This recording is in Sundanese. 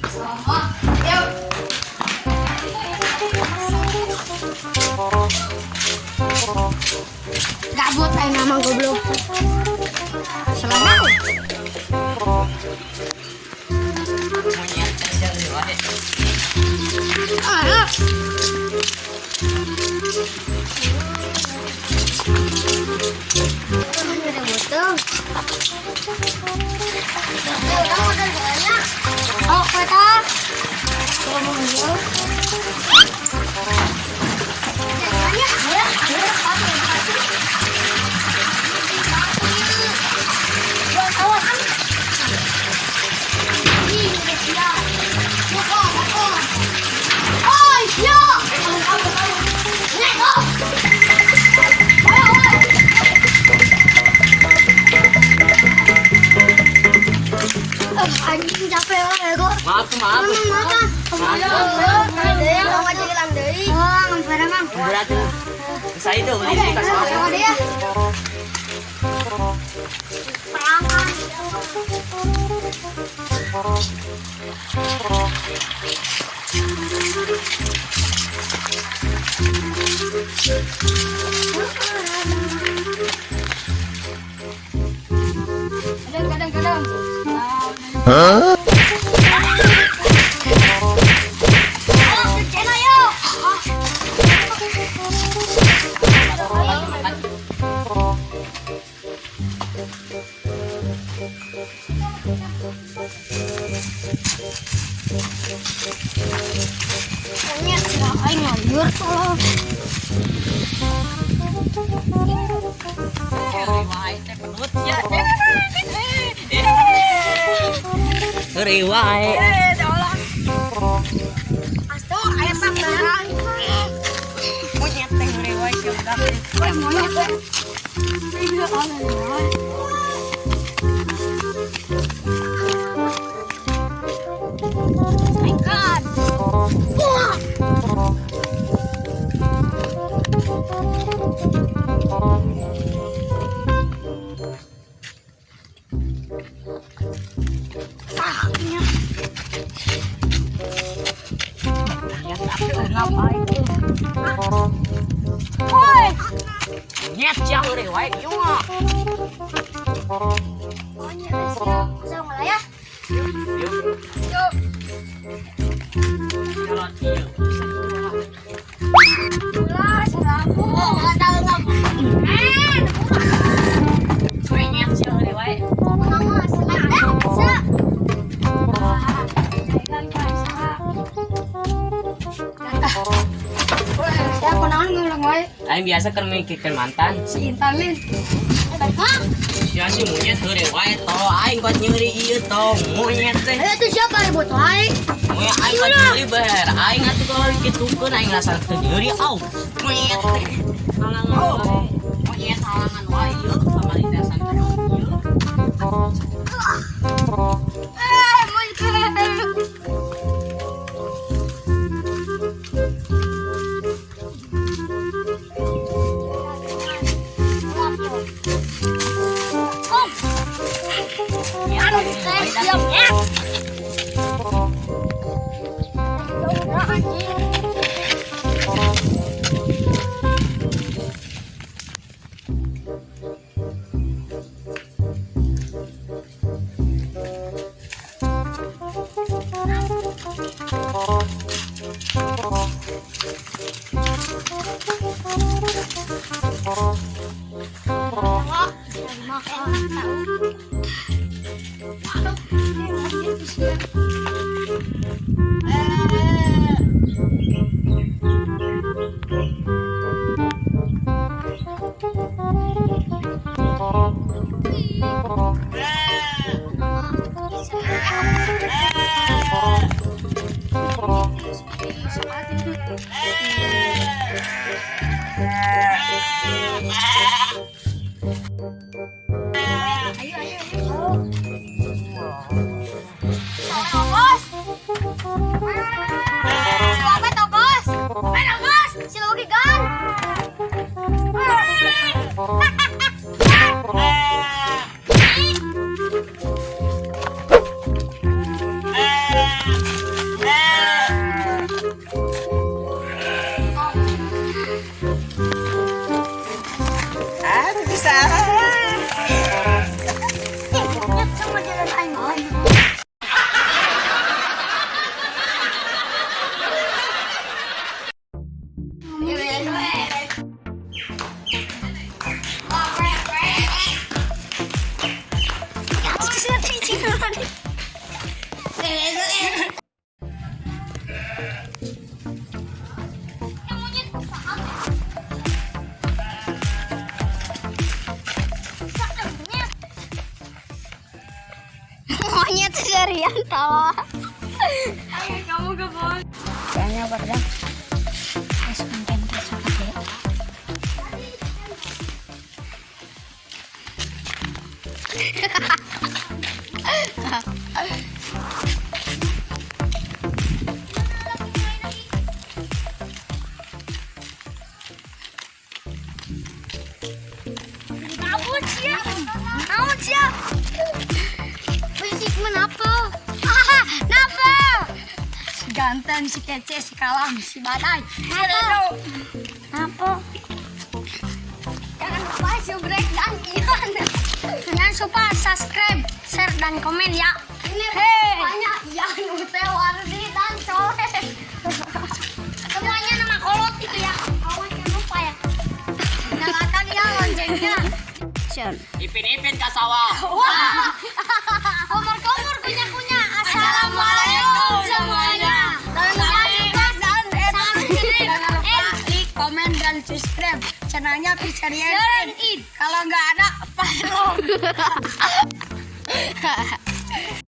Sama. Yuk. Gabut aing nama goblok. Selama. Monyet teh sia heureuy wae. Ah. Ada botol. Oh, kata. Kalau mau jual. Banyak, ya. Oh, iya. Nek, oh. Ayo, ayo. Anjing capek banget kok. Maaf, maaf. Makan. Oh, ngampara, Mang. Berat tuh. Saya itu beli di Sama dia. Perangan. Kadang, kadang, kadang. Huh? Oh, cena yuk. Monyet, aing ngaliur tolong. Heureuy wae teh pedut ya. Heureuy wae. Asto, aya pacaran. Monyet teh heureuy wae sia budak. Woi, monyet. Iya, Allah. My God. Wah. Sakitnya. Woi. Monyet sia heureuy wae kieu mah. Monyet sia. Bisa ngalah ya? Yuk. Yuk. Jalan ieu. Ulah, serabu. Enggak tahu enggak. Eh, Monyet sia heureuy wae. mama, bisa. Ya, kunaon ngulang wae. Aing biasa keur mikirkeun mantan. Si Intan lin. Hah? Sia si monyet heureuy wae to. Aing kuat nyeri ieu to. Monyet teh. Ayo tuh siapa ribut wae? Monyet aing kuat nyeri ber. Aing atuh kalau dikitukeun aing rasa teu nyeri au. Monyet teh. Halangan wae. Monyet halangan wae ieu kamari teh santai ieu. Eh, monyet. Om. Aduh, saya siap ya. Anjing. Wah, bisa dimakan tahu. Aduh, anjir tuh sia. Ayo, ayo, ayo. Bos. Selamat, Bos. Mana, Bos? Si Loki kan? Nyerian tawa. Kamu gak boleh. Kayaknya pada es konten tersebut ya. Namun sia. Namun sia. Berisik menapa? Ah, napa? Si ganteng, si kece, si kalam, si badai. Napa? Napa? Jangan lupa subrek dan Ian. Jangan lupa subscribe, share, dan komen ya. Ini Hey. banyak Ian, Ute, Wardi, dan Soleh. Semuanya nama kolot itu ya. Awas jangan lupa ya. Nyalakan ya loncengnya. Ipin-ipin ka sawah. Wah. Komor-komor kunyah-kunyah. Assalamualaikum semuanya. Jangan lupa subscribe, like, komen, dan subscribe channelnya Pizzeria Id. Kalau nggak ada, apa?